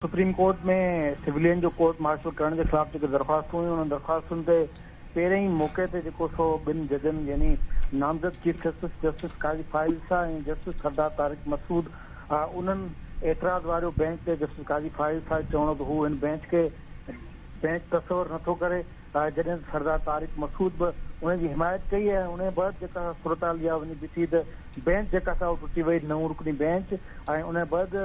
Supreme court ۾ civilian جو court martial ڪرڻ جي خلاف جيڪي درخواستون هيون انهن درخواستن تي پهرين ئي موقعي تي جيڪو سو ٻن ججن يعني نامزد chief justice justice Qazi Faez Isa ۽ justice Sardar Tariq Masood انهن اعتراض واريو بينچ تي جسٽس قاضي فائز عيسيٰ جو چوڻ هو ته هو هن بينچ کي بينچ تصور نٿو ڪري جڏهن ته سردار طارق مسعود به ان جي حمايت ڪئي ۽ ان بعد جيڪا صورتحال اها وڃي بيٺي ته بينچ جيڪا سا ٽٽي وئي نو رڪني بينچ ۽ ان بعد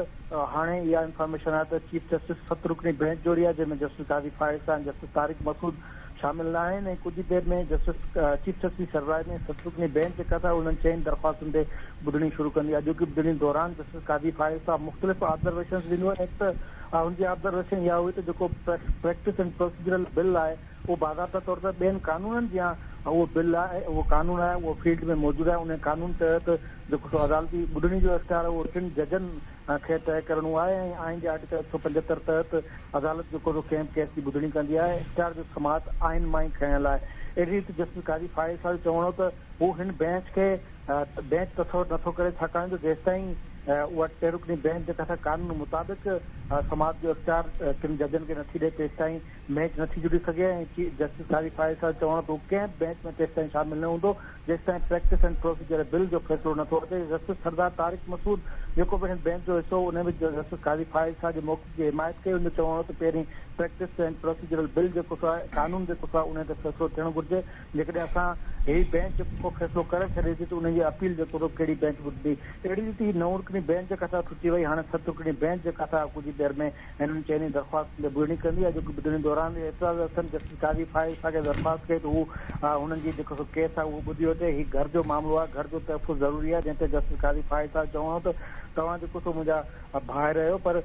هاڻي اها انفارميشن آهي ته چيف جسٽس ست رڪني بينچ جوڙي آهي جنهن ۾ جسٽس قاضي فائز عيسيٰ ۽ جسٽس طارق مسعود شامل نه آهن ۽ ڪجهه ئي دير ۾ جسٽس چيف جسٽس جي سربراهي ۾ ست رڪني بينچ جيڪا سا انهن چئن درخواستن تي ٻڌڻي شروع ڪندي. اڄوڪي ٻڌڻي دوران جسٽس قاضي فائز عيسيٰ مختلف آبزرويشنز ڏنيون آهن هڪ ته ان جي آبزرويشن اها هئي ته جيڪو پريڪٽس اينڊ پروسيجرل بل آهي اهو باضابطه طور تي ٻين قانونن جيان اهو بل آهي اهو قانون آهي اهو فيلڊ ۾ موجود آهي انهي قانون تحت جيڪو سو عدالتي ٻڌڻي جو اختيار اهو ٽن ججن کي طئي ڪرڻو آهي ۽ آئين جي آرٽيڪل 175 تحت عدالت جيڪو سو ڪنهن به ڪيس جي ٻڌڻي ڪندي آهي اختيار جو سماعت آئين مان ئي کنيل آهي اهڙي ريت جسٽس قاضي فائز صاحب جو چوڻ هو ته هو هن بينچ کي بينچ تصور نٿو ڪري ڇاڪاڻ جو جيستائين اها ٽي رڪني بينچ جيڪا سا قانون مطابق سماعت جو اختيار ڪن ججن کي نٿي ڏئي تيستائين بينچ نٿي جڙي سگهي ۽ چيف جسٽس قاضي فائز صاحب چوڻ ته هو ڪنهن به بينچ ۾ تيستائين شامل نه هوندو جيستائين پريڪٽس اينڊ پروسيجر بل جو فيصلو نٿو اچي. جسٽس سردار طارق مسعود جيڪو به هن بينچ جو حصو هو ان به جسٽس قاضي فائز صاحب جي موقف جي حمايت ڪئي ان جو چوڻ هو ته پهرين پريڪٽس اينڊ پروسيجرل بل جيڪو سو آهي قانون جيڪو سو آهي ان تي فيصلو ٿيڻ گهرجي. جيڪڏهن اسان هي بينچ ڪو فيصلو ڪري ڇڏي ٿي ته ان جي اپيل جيڪو سو ڪهڙي بينچ ٻڌندي. اهڙي ريت هي نو رڪني بينچ جيڪا سا ٽٽي وئي هاڻي ست رڪني بينچ جيڪا سا ڪجهه ئي دير ۾ هنن چئني درخواستن تي ٻڌڻي ڪندي. اڄوڪي ٻڌڻي دوران اعتراض اٿن جسٽس قاضي فائز عيسيٰ کي درخواست ڪئي ته هو هنن جي جيڪو سو ڪيس آهي اهو ٻڌي وٺي. هي گهر جو معاملو آهي گهر جو تحفظ ضروري آهي جنهن تي جسٽس قاضي فائز عيسيٰ جو چوڻ هو ته توهان جيڪو سو منهنجا ڀائر آهيو پر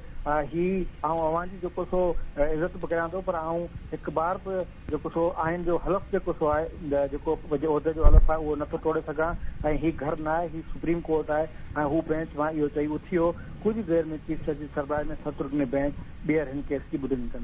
هي آئون اوهان جي جيڪو سو عزت به ڪريان ٿو پر آئون هڪ بار به جيڪو سو آئين جو حلف جيڪو سو آهي جيڪو عهدي جو حلف آهي اهو نٿو ٽوڙي سگهان ۽ هي گهر نه آهي هي سپريم ڪورٽ آهي ۽ هو بينچ مان اهو چئي اٿي ويو. ڪجهه دير ۾ چيف جسٽس سربراهي ۾ ست رڪني بينچ ٻيهر هن ڪيس جي ٻڌڻي ڪندي.